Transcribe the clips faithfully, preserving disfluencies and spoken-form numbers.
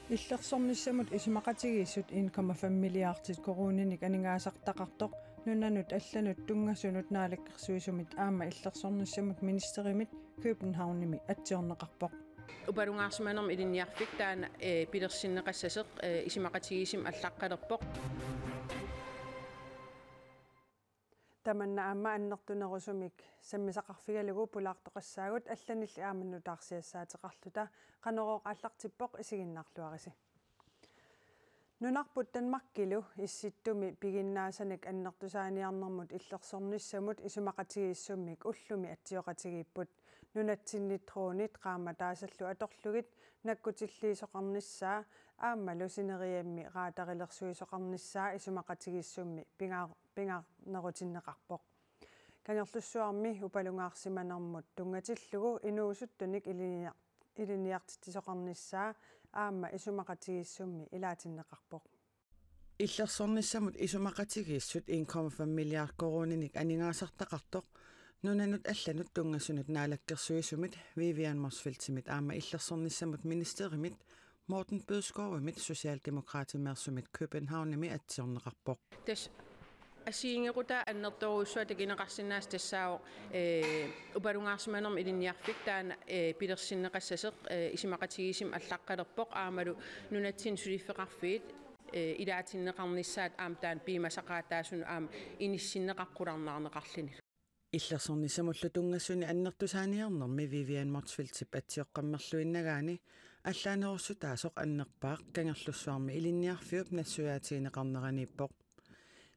Illersornissamut isumaqatigiissut en komma fem milliardit koruuninik aningaasartaqartoq nunanut allanut tunngasunut naalakkersuisumit aamma illersornissamut ministerimit Københavnimi atsiorneqarpoq. Upalungaarsimanermut ilinniarfik taanna, eh, pilersinneqassasoq, eh, isumaqatigiissummi allaqqalerpoq. Tamanna aamma annertunerusumik sammisaqarfigalugu pulaartoqassaagut, allanilli aamma nutaarsiassaateqarluta. Qanorooq aallartippoq, isiginnaarluarisi. Nunarput Danmarkilu Issittumi piginnaasanik annertusaaniarnermut illersornissamut isumaqatigiissummik ullumi atsioqatigiipput. Nunatsinnit dronit qaammataasallu atorlugit nakkutilliisoqarnissaa aammalu sineriammi radarilersuisoqarnissaa isumaqatigiissummi pingaa-, pingaarnerutinneqarpoq. Kangerlussuarmi upalungaarsimanermut tunngatillugu inuusuttunik ilinniar-, ilinniartitsisoqarnissaa aamma isumaqatigiissummi ilaatinneqarpoq. Illersornissamut isumaqatigiissut en komma fem milliard koruuninik aningaasartaqartoq nunanut allanut tunngasunut naalakkersuisumit Vivian Motzfeldtimit aamma illersornissamut ministerimit Morten Bødskovimit Socialdemokratimeersumit Københavnimi atsiorneqarpoq. Tassa assigiinngitsunik annertoorujussuaq takuneqarsinnaasut tassaavoq, eh, upalungaarsimanermut ilinniarfik taanna, eh, pilersinneqassasoq, eh, isumaqatigiissummi allaqqalerpoq aammalu nunatsinni suliffeqarfiit, eh, ilaatinneqarnissaat aamma taanna piumasaqaataasunut aamma inissinneqarpoq qularnaarneqarluni. Illersornissamullu tunngasuni annertusaaniarnermi Vivian Motzfeldtip atsioqqammerluinnagaani allaanerussutaasoq annerpaaq Kangerlussuarmi ilinniarfiup nassuiaatigineqarneraniippoq.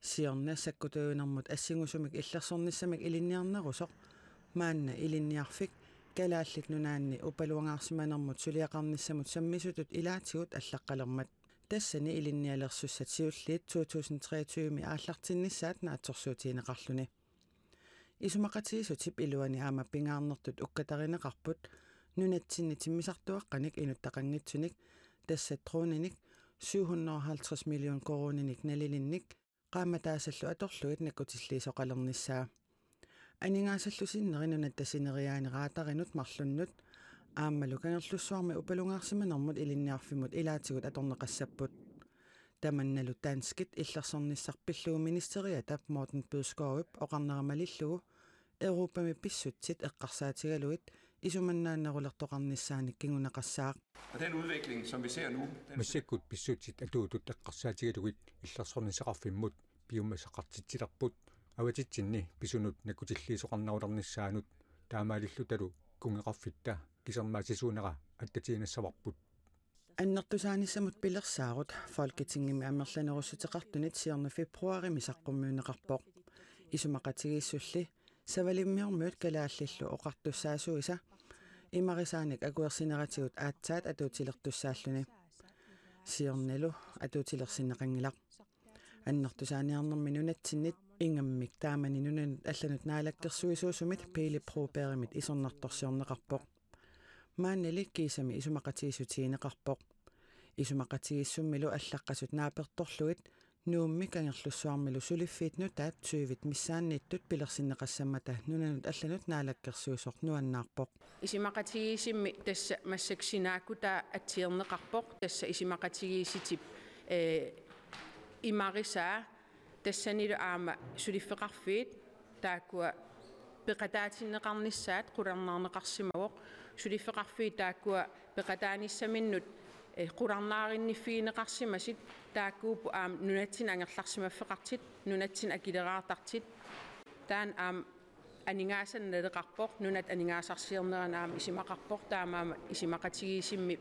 Siorna sakkutuunermut assingusumik illersornissamik ilinniarnerusoq maanna ilinniarfik Kalaallit Nunaanni upalungaarsimanermut suliaqarnissamut sammisutut ilaatigut allaqqalermat. Tassani ilinnialersussat siulliit to tusind treogtyve-mi aallartinnissaat naatsorsuutigineqarluni. Isumaqatigiissutip iluani aamma pingaarnertut ukkatarineqarput nunatsinni timmisartuaqqanik inuttaqanngitsunik, tassa droninik syv hundrede og halvtreds million koruuninik nalilinnik qaammataasallu atorlugit nakkutilliisoqalernissaa. Aningaasallu sinneri nunatta sineriaani radarinut marlunnut aammalu Kangerlussuarmi upalungaarsimanermut ilinniarfimmut ilaatigut atorneqassapput. Tamannalu danskit illersornissaq pillugu ministeriatap Morten Bødskovip oqarnera malillugu Europami pissutsit eqqarsaatigalugit isumannaannerulertoqarnissaanik kinguneqassaaq. Og den udvikling, som vi ser nu, den Massakkut pissutsit atuutut eqqarsaatigalugit illersornissaqarfimmut piumasaqartitsilerput, avatitsinni pisunut nakkutilliisoqarnerulernissaanut taamaalillutalu kunngeqarfitta kisermaassisuunera attatiinnassavarput. Annertusaanissamut pilersaarut Folketingimi amerlanerussuteqartunit siorna februarimi saqqummiunneqarpoq. Isumaqatigiissulli Savalimmiormiut kalaallillu oqartussaasuisa imarisaanik akuersineratigut aatsaat atuutilertussaalluni. Siornalu atuutilersinneqanngilaq. Annertusaaniarnermi nunatsinnit ingammik taamani nunanut allanut naalakkersuisuusumit Pele Brobergimit isornartorsiorneqarpoq. Maannali kiisami isumaqatigiissutigineqarpoq. Isumaqatigiissummilu allaqqasut naapertorlugit Nuummi Kangerlussuarmilu suliffiit nutaat tyvit missaanniittut pilersinneqassammata nunanut allanut naalakkersuisoq nuannaarpoq. Isumaqatigiissummi tassa massakkut sinaakkutaa atsiorneqarpoq, tassa isumaqatigiissutip, eh, imarisaa tassanilu aamma suliffeqarfiit taakkua peqataatinneqarnissaat qularnaarneqarsimavoq, suliffeqarfiit taakkua peqataanissaminnut, eh, qularnaarinniffigineqarsimasut taakkuupput aamma nunatsinni angerlarsimaffeqartut, nunatsinni akileraartartut. Taanna aamma aningaasanik naleqarpoq, nunatta aningaasarsiornerani aamma isumaqarpoq, taamaammat isumaqatigiissummi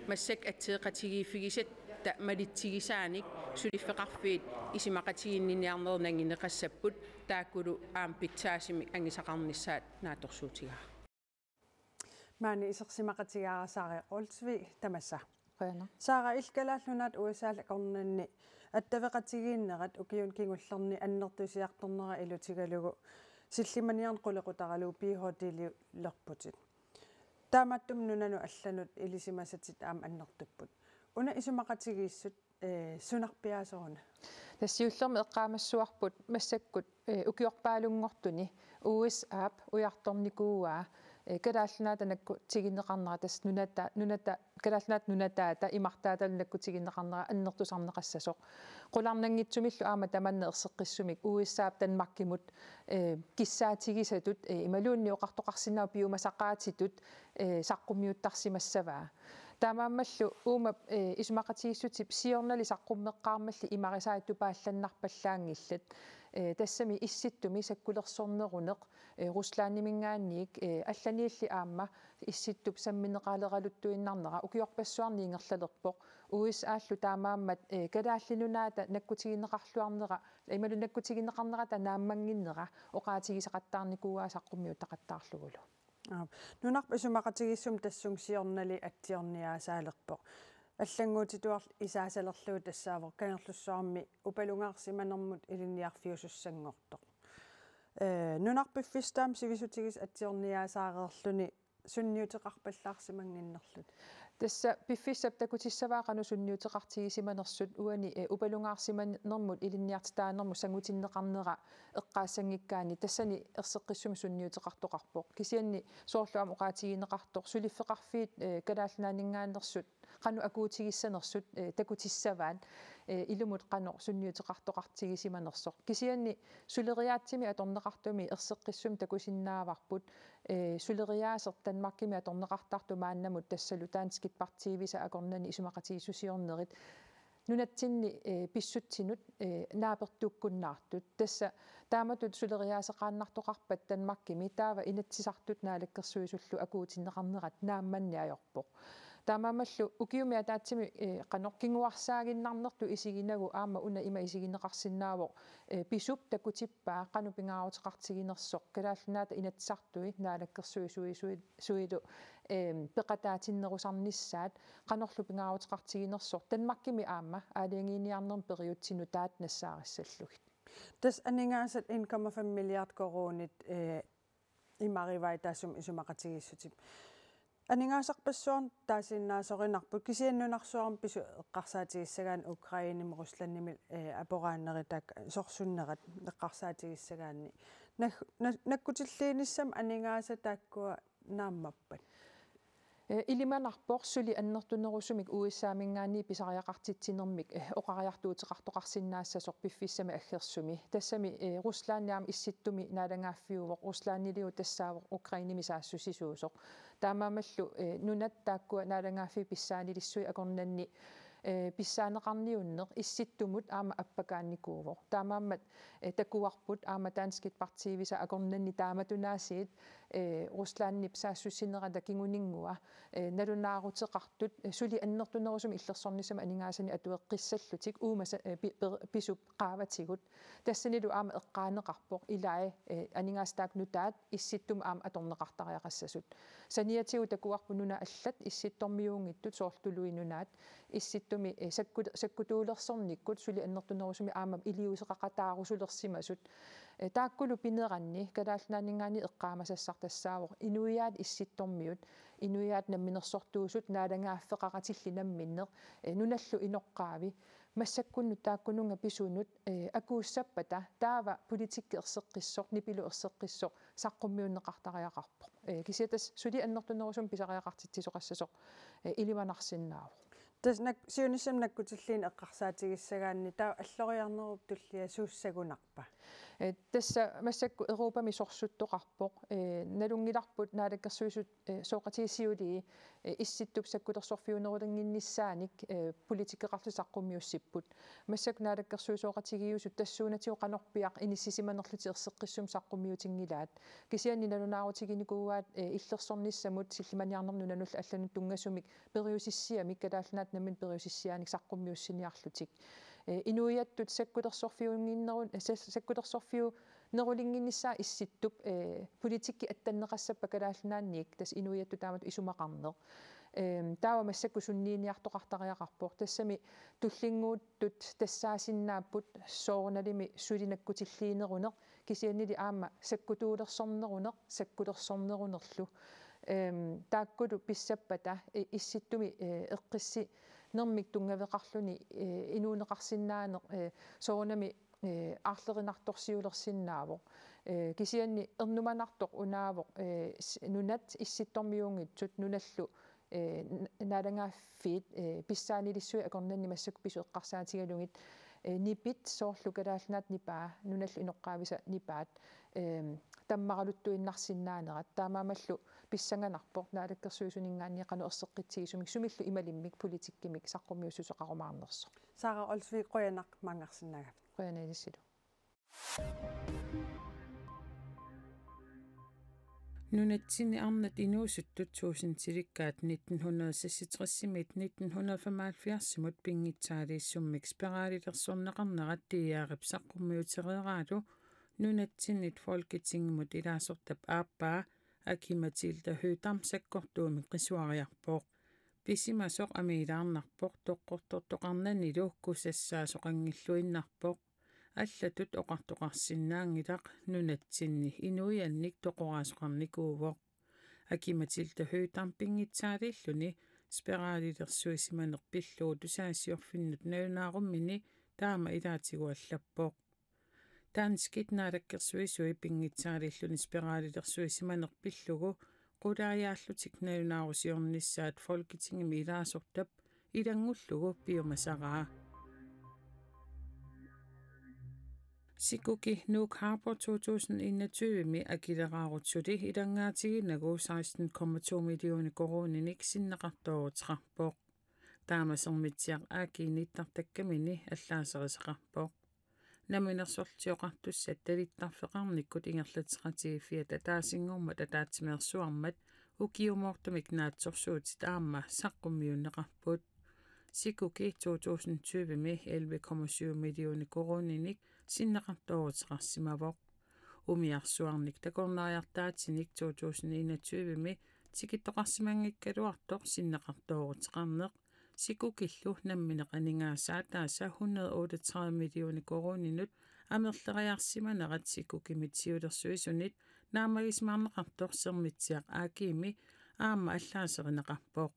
massakkut atsioqatigiiffigisatta malitsigisaanik suliffeqarfiit isumaqatiginninniarnerit nangineqassapput, taakkulu aamma pitsaasumik angusaqarnissaat naatsorsuutigaara. Maani isersimaqatigaara Sara Olsvig, tamassa. Qujanaq. Sara, illit Kalaallit Nunaat U S A-l akornanni attaveqatigiinnerat ukiuni kingullerni annertusiartornera ilutigalugu sillimaniarneq qulequtaralugu ph.d.-iulerputit. Taamaattumik nunanut allanut ilisimasatit aamma annertupput. Una isumaqatigiissut, eh, sunarpiaasoq una? Tassa siullermik eqqaamassavarput massakkut, eh, ukiorpaalunngortuni U S A-p ujartornikuuaa Ee, Kalaallit Nunaata nakkutigineqarnera tassa nunata-, nunata-, Kalaallit Nunaata nunataata imartaatalu nakkutigineqarnera annertusarneqassasoq. Qularnanngitsumillu aamma tamanna erseqqissumik U S A-p Danmarkimut, ee, kissaatigisatut, ee, imaluunniit oqartoqarsinnaavoq piumasaqaatitut, ee, saqqummiuttarsimassavaa. Taamaammallu uuma, ee, isumaqatigiissutip siornali saqqummeqqaarmalli imarisai tupaallannarpallaanngillat. Ee, tassami Issittumi sakkulersorneruneq, ee, Ruslandiminngaanniit, ee, allaniilli aamma Issittup sammineqaleraluttuinnarnera ukiorpassuarni ingerlalerpoq. U S A-llu taamaammat, ee, Kalaallit Nunaata nakkutigineqarluarnera, imaluunniit nakkutigineqarnerata naammannginnera oqaatigisaqattaarnikuuaa saqqummiuttaqattaarlugulu. Aap. Nunarput isumaqatigiissummi tassunga siornali atsiorniaasaalerpoq. Allannguutituarli isaasalerlugu tassaavoq Kangerlussuarmi upalungaarsimanermut ilinniarfiusussanngortoq. Ee, nunarput piffissaq taama sivisutigisoq atsiorniaasaareerluni sunniuteqarpallaarsimannginnerluta. Tassa piffissap takutissavaa qanoq sunniuteqartigisimanersut uani, ee, upalungaarsimanermut ilinniartitaanermut sangutinneqarnera eqqaassanngikkaanni tassani erseqqissumik sunniuteqartoqarpoq. Kisianni soorlu aamma oqaatigineqartoq suliffeqarfiit, ee, Kalaallit Nunaanninngaanneersut qanoq akuutigissanersut, ee, takutissavaat, ee, ilumut qanoq sunniuteqartoqartigisimanersoq. Kisianni suleriaatsimi atorneqartumi erseqqissumik takusinnaavarput, ee, suleriaaseq Danmarkimi atorneqartartoq maannamut tassalu danskit partiivisa akornanni isumaqatigiissusiornerit nunatsinni, ee, pissutsinut, ee, naapertukkunnaartut. Tassa taamatut suleriaaseqaannartoqarpat Danmarkimi taava Inatsisartut Naalakkersuisullu akuutinneqarnerat naammanneq ajorpoq. Taamaammallu ukiumi ataatsimi, ee, qanoq kinguarsaaginnarnertut isiginagu aamma una ima isigineqarsinnaavoq, ee, pisup takutippaa qanoq pingaaruteqartiginersoq Kalaallit Nunaata Inatsisartui Naalakkersuisui sui-, suilu, ee, peqataatinnerusarnissaat qanorlu pingaaruteqartiginersoq Danmarkimi aamma aalajangiiniarnermi periutsit nutaat nassaarissallugit. Tassa aningaasat en komma fem milliard koruunit, ee, imarivai taassuma isumaqatigiissutip. Aningaasarpassuarnik taasinnaasorinarput kisianni nunarsuarmi pisut eqqarsaatigissagaanni Ukrainemi Ruslandimi, ee, aporaannerit taakku sorsunnerat eqqarsaatigissagaanni. Nak-, nak-, nakkutilliinissamut aningaasat taakkua naammappat? Ee, ilimanarpoq suli annertunerusumik U S A-minngaanniit pisariaqartitsinermik, ee, oqariartuuteqartoqarsinnaassasoq piffissami aggersumi. Tassami, ee, Ruslandi aamma Issittumi naalagaaffiuvoq, Ruslandiliu tassaavoq Ukrainemi saassussisuusoq. Taamaammallu, ee, nunat taakkua naalagaaffiit pissaanilissuit akornanni, ee, pissaaneqarniunneq Issittumut aamma appakaannikuuvoq. Taamaammat, ee, takuarput aamma danskit partiivisa akornanni taamatunaasiit, ee, Ruslandip saassussinerata kinguninngua, ee, nalunaaruteqartut, ee, suli annertunerusumik illersornissamut aningaasanik atueqqissallutik uuma sa-, ee, pi-, per-, pisup qaavatigut. Tassanilu aamma eqqaaneqarpoq ilai, ee, aningaasat taakku nutaat Issittumi aamma atorneqartariaqassasut. Saniatigut takuarput nunat allat Issittormiuunngitsut soorlu Tuluit Nunaat Issittumi, ee, sakku-, sakkutuulersornikkut suli annertunerusumik aamma iliuuseqaqataarusulersimasut. Ee, taakkulu pineranni Kalaallit Nunaanninngaanniit eqqaamasassaq tassaavoq inuiaat Issittormiut, inuiaat namminersortuusut naalagaaffeqaratillit namminneq, ee, nunallu inoqqaavi, massakkunnut taakkununnga pisunut, ee, akuussappata taava politikki erseqqissoq, nipilu erseqqissoq saqqummiunneqartariaqarpoq. Ee, kisianni tassa suli annertunerusumik pisariaqartitsisoqassasoq, ee, ilimanarsinnaavoq. Tassa nak-, siunissami nakkutilliineq eqqarsaatigissagaanni taava alloriarnerup tullia suussagunarpa? Ee, tassa massakkut Europami sorsuttoqarpoq, ee, nalunngilarput naalakkersuisut, ee, sooqatigiit siulii, ee, Issittup sakkulersorfiunerulinnginnissaanik, ee, politikkeqarlutik saqqummiussipput. Massakkut naalakkersuisooqatigiissut tassuunatigut qanorpiaq inissisimanerlutik erseqqissumik saqqummiutinngilaat. Kisianni nalunaarutiginikuuaat, ee, illersornissamut sillimaniarnermut nunanullu allanut tunngasumik periusissiamik, Kalaallit Nunaat namminneq periusissiaanik saqqummiussiniarlutik. Ee, inuiattut sakkulersorfiunnginneru-, sa-, sakkulersorfiunerulinnginnissaat Issittup, ee, politikki attanneqassappat Kalaallit Nunaanniit, tassa inuiattut taamatut isumaqarneq. Eem, taava massakkut sunniiniartoqartariaqarpoq. Tassami tullinnguuttut tassaasinnaapput soorunalimi suli nakkutilliineruneq, kisiannili aamma sakkutuulersorneruneq, sakkulersornerunerlu. Eem, taakkulu pissappata, ee, Issittumi, ee, eqqissinermik tunngaveqarluni, ee, inuuneqarsinnaaneq, ee, soorunami, ee, aarlerinartorsiulersinnaavoq. Eh, kisianni ernumanartoq unaavoq, eh, s-, nunat issittormiunngitsut nunallu, eh, n-, naalagaaffiit, eh, pissaanilissuit akornanni massakkut pisut eqqarsaatigalugit, eh, nipit soorlu Kalaallit Nunaat nipaa, nunallu inoqqaavisa nipaat, eh, tammaraluttuinnarsinnaanerat, taamaammallu pissanganarpoq naalakkersuisuninngaanniit qanoq erseqqitsigisumik sumillu imalimmik politikkimik saqqummiussuseqarumaarnersoq. Sara Olsvig, qujanaq maanngarsinnaagavit. Qujanaq ilissilu. Nunatsinni arnat inuusuttut tuusintilikkaat nitten hundrede seksogtres-imiit nitten hundrede femoghalvfjerds-imut pinngitsaaliissummik spiraalilersorneqarnerat D R-ip saqqummiutereeraalu nunatsinnit Folketingimut ilaasortap aappaa Aki-Matilda Høegh-Dam sakkortuumik qisuariarpoq. Pisimasoq amiilaarnarpoq, toqqortortoqarnanilu kusassaasoqanngilluinnarpoq. Allatut oqartoqarsinnaanngilaq, nunatsinni inuiannik toqoraasoqarnikuuvoq. Aki-Matilda Høegh-Dam pinngitsaaliilluni spiraalilersuisimaneq pillugu tusagassiorfinnut nalunaarummini taama ilaatigut allappoq. Danskit naalakkersuisui pinngitsaaliilluni spiraalilersuisimaneq pillugu qulaajaallutik nalunaarusiornissaat Folketingimi ilaasortap ilanngullugu piumasaraa. Sikuki Nuuk Harbour to tusind enogtyve-mi akileraarut suli ilanngaatigiinnagu seksten komma to millioner koruuninik sinneqartooruteqarpoq. Taama Sermitsiaq A/S-ip nittartakkamini allaaserisaqarpoq. Namminersorlutik Oqartussat talittarfeqarnikkut ingerlatseqatigiiffiata ataasinngormat ataatsimeersuarmat ukiumoortumik naatsorsuutit aamma saqqummiunneqarput. Sikuki to tusind tyve-mi elleve komma syv millioner koruuninik sinneqartooruteqarsimavoq. Umiarsuarnik takornariartaatinik to tusind enogtyve-mi tikittoqarsimanngikkaluartoq sinneqartooruteqarneq. Sikukillu nammineq aningaasaataasa hundrede otteogtredive millioner koruuninut amerleriarsimanerat Sikukimit siulersuisunit naammagisimaarneqartoq Sermitsiaq A/S-imi aamma allaaserineqarpoq.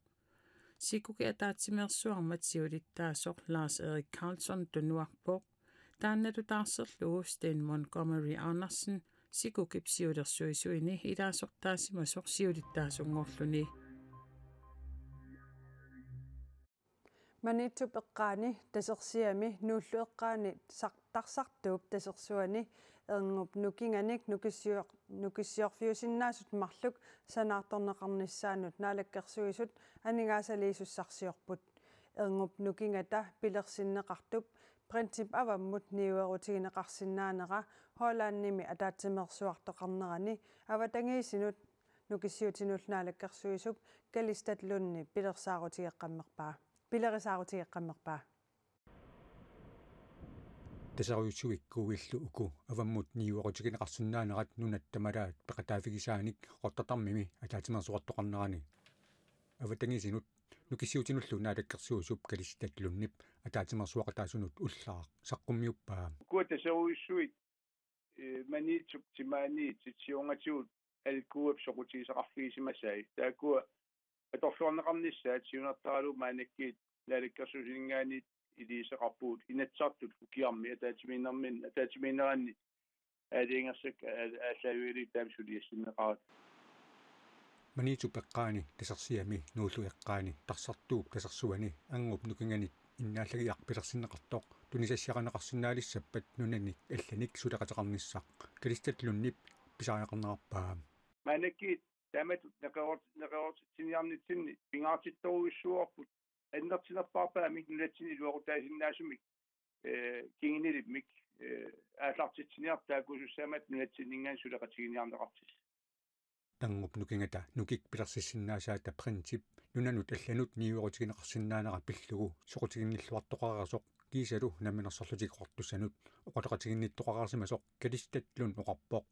Sikuki ataatsimeersuarmat siulittaasoq Lars Erik Karlsson tunuarpoq. Taannalu taarserlugu Sten Montgomery Andersen Sikukip siulersuisuini ilaasortaasimasoq siulittaasunngorluni. Maniitsup eqqaani Tasersiami Nuullu eqqaani sar-, Tarsartuup tasersuani erngup nukinganik nukissior-, nukissiorfiusinnaasut marluk sanaartorneqarnissaannut naalakkersuisut aningaasaliisussarsiorput. Erngup nukingata pilersinneqartup Princip avammut niuerutigineqarsinnaanera Hollandimi ataatsimeersuartoqarnerani avatangiisinut nukissiutinullu naalakkersuisup Kalistat Lundip pilersaarutigeqqammerpaa. Pilerisaarutigeqqammerpaa. Taserujussuit K U-llu uku avammut niuerutigineqarsinnaanerat nunat tamalaat peqataaffigisaanik Qaqortortarmimi ataatsimeersuartoqarnerani avatangiisinut nukissiutinullu naalakkersuisup Kalistat Lundip ataatsimeersuaqataasunut ullaaq saqqummiuppaa. Ukua taserujussuit, eh, Maniitsup timaani titsiungatigut L K F soqutigisaqarfigisimasai. Taakkua atorluarneqarnissaat siunertaralugu maannakkut naalakkersuisuninngaanniit iliuuseqarpugut Inatsisartut ukiarmi ataatsimiinnermin-, ataatsimiinneranni aalajangersakka aa-, aallaavigalugit taama suliassinneqarata. Maniitsup eqqaani Tasersiami Nuullu eqqaani Tarsartuup tasersuani erngup nukinganik innaallagiaq pilersinneqartoq tunisassiarineqarsinnaalissappat nunanik allanik suleqateqarnissaq Kalistat Lundip pisariaqarnerarpaa. Maannakkut taamatut neqeroort-, neqeroortitsiniarnitsinni pingaartittorujussuuarput annertunerpaamik nunatsinni iluaqutaasinnaasumik, eh, kingunilimmik, eh, aallartitsiniartut taakkuusussaammat nunatsinninngaanniit suleqatiginiarneqartut. Erngup nukingata nukik pilersissinnaasaatta Princip nunanut allanut niuerutigineqarsinnaanera pillugu soqutiginnilluartoqareersoq kiisalu Namminersorlutik Oqartussanut oqaloqatiginnittoqareersimasoq Kalistat Lund oqarpoq.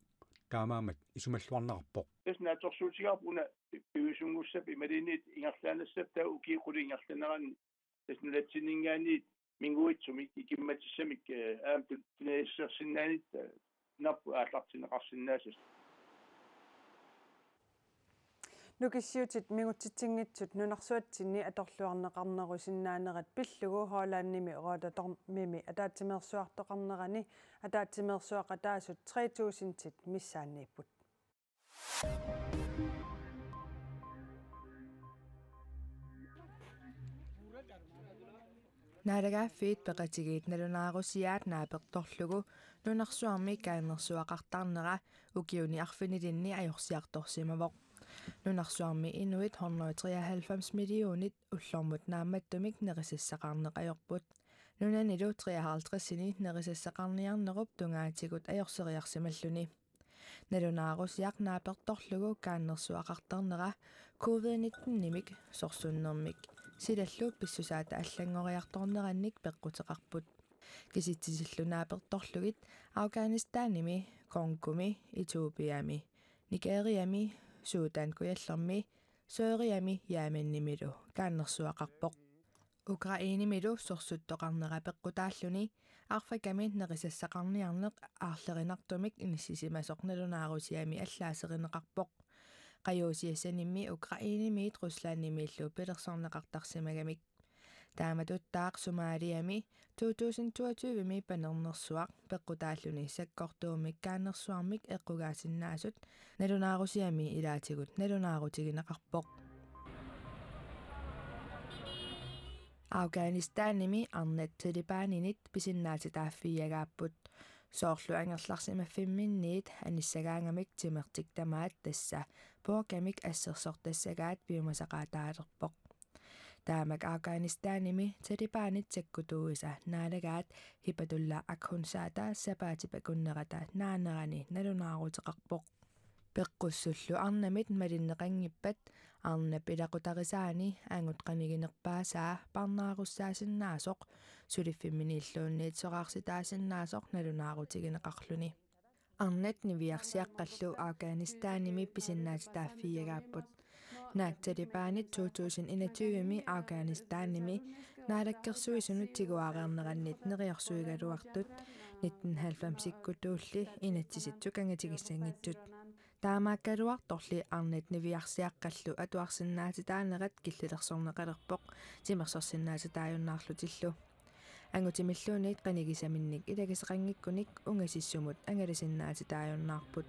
Taamaammat isumalluarnerarpoq. Tassa naatsorsuutigaarput una pi-, piviusunngussappat imaluunniit ingerlaannassappat taava ukiut qulit ingerlaneranni tassa nunatsinninngaanniit minguitsumik ikimmatissamik, eh, aamma tu-, tunisassiorsinnaanitta, eh, nappu aallartinneqarsinnaassasoq. Nukissiutit mingutsitsinngitsut nunarsuatsinni atorluarneqarnerusinnaanerat pillugu Hollandimi Rotterdamimi ataatsimeersuartoqarnerani ataatsimeersuaqataasut tre tusindit missaanniipput. Naalagaaffiit Peqatigiit nalunaarusiaat naapertorlugu nunarsuarmi kaannersuaqartarnera ukiuni arfinilinni ajorsiartorsimavoq. Nunarsuarmi inuit hundrede og treoghalvfems millionit ullormut naammattumik nerisassaqarneq ajorput. Nunanilu treoghalvtredsini nerisassaqarniarnerup tungaatigut ajorseriarsimalluni. Nalunaarusiaq naapertorlugu kaannersuaqartarnera covid nittenimik sorsunnermik silallu pissusaata allanngoriartornerannik peqquteqarput. Kisitsisillu naapertorlugit Afghanistanimi, Congomi, Etiopiami, Nigeriami, Sudan Kujallermi, Syriami Yemenimilu kaannersuaqarpoq. Ukrainemilu sorsuttoqarnera peqqutaalluni Afrikami nerisassaqarniarneq aarlerinartumik inissisimasoq nalunaarusiami allaaserineqarpoq. Qajuusiassanimmi Ukrainemiit Ruslandimiillu pilersorneqartarsimagamik. Taamatuttaaq Somaliami to tusind toogtyvemi panernersuaq peqqutaalluni sakkortuummik kaannersuarmik eqqugaasinnaasut nalunaarusiami ilaatigut nalunaarutigineqarpoq. Afghanistanimi arnat Talibaninit pisinnaatitaaffiiagaapput. Soorlu angerlarsimaffimminniit anissagaangamik timertik tamaat tassa puugamik assersortassagaat piumasaqaataalerpoq. Taamak Afghanistanimi Talibanit sakkutuuisa naalagaat Hibatullah Akhundzada sapaatip akunnerata naanerani nalunaaruteqarpoq. Peqqussullu arnamit malinneqanngippat arnap ilaqutarisaani angut qaniginerpaasaa parnaarussaasinnaasaq suliffimminiilluunniit soraarsitaasinnaasaq nalunaarutigineqarluni. Arnat niviarsiaqqallu Afghanistanimi pisinnaatitaaffiiagaapput. Naak Talibanit to tusind enogtyvemi Afghanistanimi naalakkersuisunut tiguareernerannit neriorsuigaluartut nitten halvfemsikkutuulli inatsisit sukangatigissanngitsut. Taamaakkaluartorli arnat niviarsiaqqallu atuarsinnaatitaanerat killilersorneqalerpoq timersorsinnaatitaajunnaarlutillu. Angutimilluunniit qanigisaminnik ilagiseqanngikkunik ungasissumut angalasinnaatitaajunnaarput.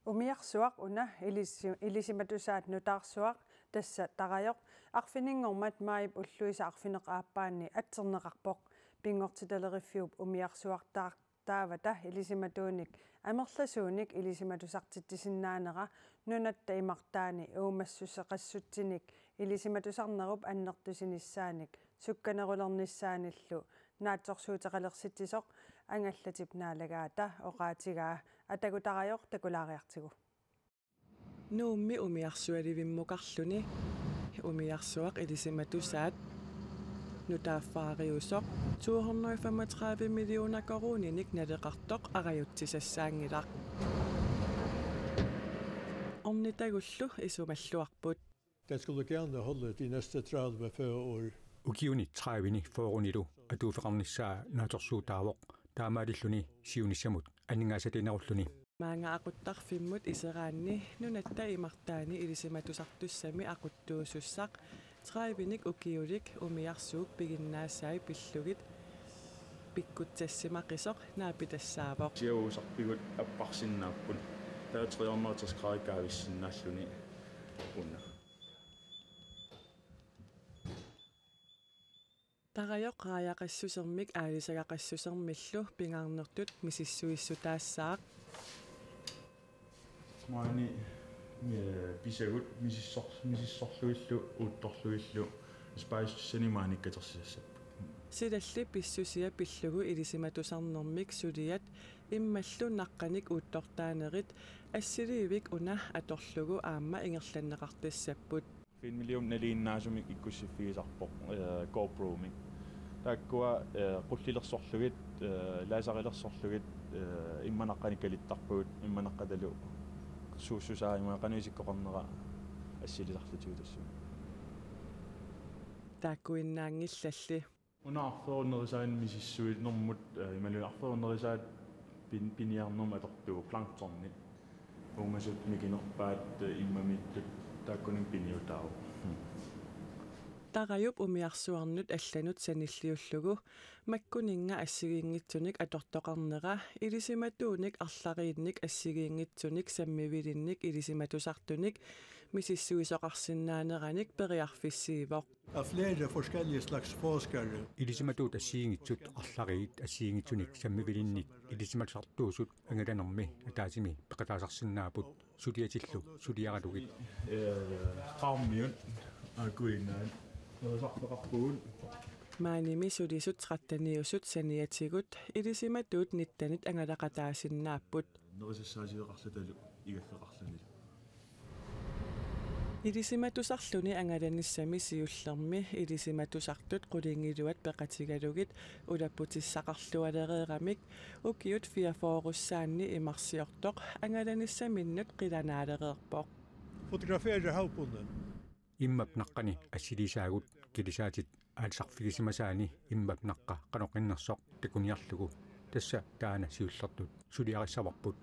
Umiarsuaq una ilisi-, ilisimatusaat nutaarsuaq, tassa tarajoq, arfininngormat maajip ulluisa arfineq-aappaanni atserneqarpoq. Pinngortitaleriffiup umiarsuartaaq taavata ilisimatuunik amerlasuunik ilisimatusartitsisinnaanera nunatta imartaani uumassuseqassutsinik ilisimatusarnerup annertusinissaanik sukkanerulernissaanillu naatsorsuuteqalersitsisoq Angallatip naalagaata oqaatigaa. Atagu tarajoq takulaariartigu. Nuummi umiarsualivimmukarluni umiarsuaq ilisimatusaat nutaaffaariusoq to hundrede femogtredive millioner koruuninik naleqartoq arajutsisassaanngilaq. Ornitagullu isumalluarput. Den skal du gerne holde de næste tredive fyrre år. Ukiuni tredive fyrre-nilu atuuffeqarnissaa naatsorsuutaavoq, taamaalilluni siunissamut aningaasaliinerulluni. Maanga aquttarfimmut iseraanni nunatta imartaani ilisimatusartussami aquttuusussaq tredivenik ukiulik umiarsuup piginnaasai pillugit pikkutsassimaqisoq naapitassaavoq. Siavuusarpigut apparsinnaapput. Taava tre hundrede og tres grader kaavissinnaalluni una. Tarajoq raajaqassusermik aalisagaqassusermillu pingaarnertut misissuissutaassaaq. Maani, eh, pisagut misissor-, misissorlugillu uuttorlugillu spaassani maani katersisassappat. Silalli pissusia pillugu ilisimatusarnermik suliat immallu naqqanik uuttortaanerit assiliivik una atorlugu aamma ingerlanneqartassapput. Filmilium nalinginnaasumik ikkussiffigisarpoq, eh, GoPro-mik. Taakkua, eh, qullilersorlugit, eh, laserilersorlugit, eh, imma naqqanik kalittarpagut, imma naqqatalu suussusaa ima qanoq isikkoqarnera assilisarlutigu tassunga. Taakkuinnaanngillalli. Una arferup nerisaani misissuinermut, eh, imaluunniit arferup nerisaat pin-, piniarnermut atortuuvoq planktoni. Uumasut mikinerpaat immamiittut taakkununnga piniutaavoq. Tarajup umiarsuarnut allanut sanilliullugu makkuninnga assigiinngitsunik atortoqarnera ilisimatuunik arlariinnik assigiinngitsunik sammivilinnik ilisimatusartunik misissuisoqarsinnaaneranik periarfissiivoq. Af flere forskellige slags forskere. Ilisimatuut assigiinngitsut arlariit assigiinngitsunik sammivilinnik ilisimatusartuusut angalanermi ataatsimik peqataasarsinnaapput suliatillu suliaralugit. Qaammiut akuinaan. Nuusarpeqarpugut. Maanimi sulisut tretteniusut saniatigut ilisimatuut nittenit angalaqataasinnaapput. Nerisassaasiveqarlutalu igaffeqarlunilu. Ilisimatusarluni angalanissami siullermi ilisimatusartut qulingiluat peqatigalugit ulapputissaqarlualereeramik ukiut fireogfyrrerussaanni imarsiortoq angalanissaminnut qilanaalereerpoq. Fotografere havbunden. Immap naqqani assiliisaagut kilisaatit aalisarfigisimasaanni immap naqqa qanoq innersoq takuniarlugu tassa taanna siullertut suliarissavarput.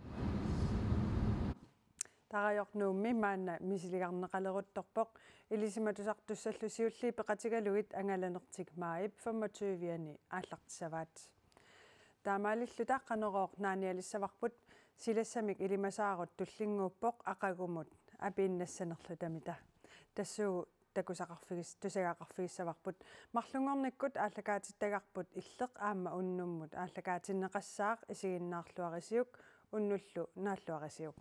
Tarajoq Nuummi maanna misiligarneqaleruttorpoq ilisimatusartussallu siulliit peqatigalugit angalanertik maajip femogtyve-ani aallartissavaat. Taamaalilluta Qanorooq naanialissavarput silassamik ilimasaarut tullinnguuppoq aqagumut apiinnassanerlutamita. Tassuugu takusaqarfigis- tusagaqarfigissavarput. Marlunngornikkut aallakaatittagarput Illeq aamma unnummut aallakaatinneqassaaq isiginnaarluarisiuk unnullu naalluarisiuk.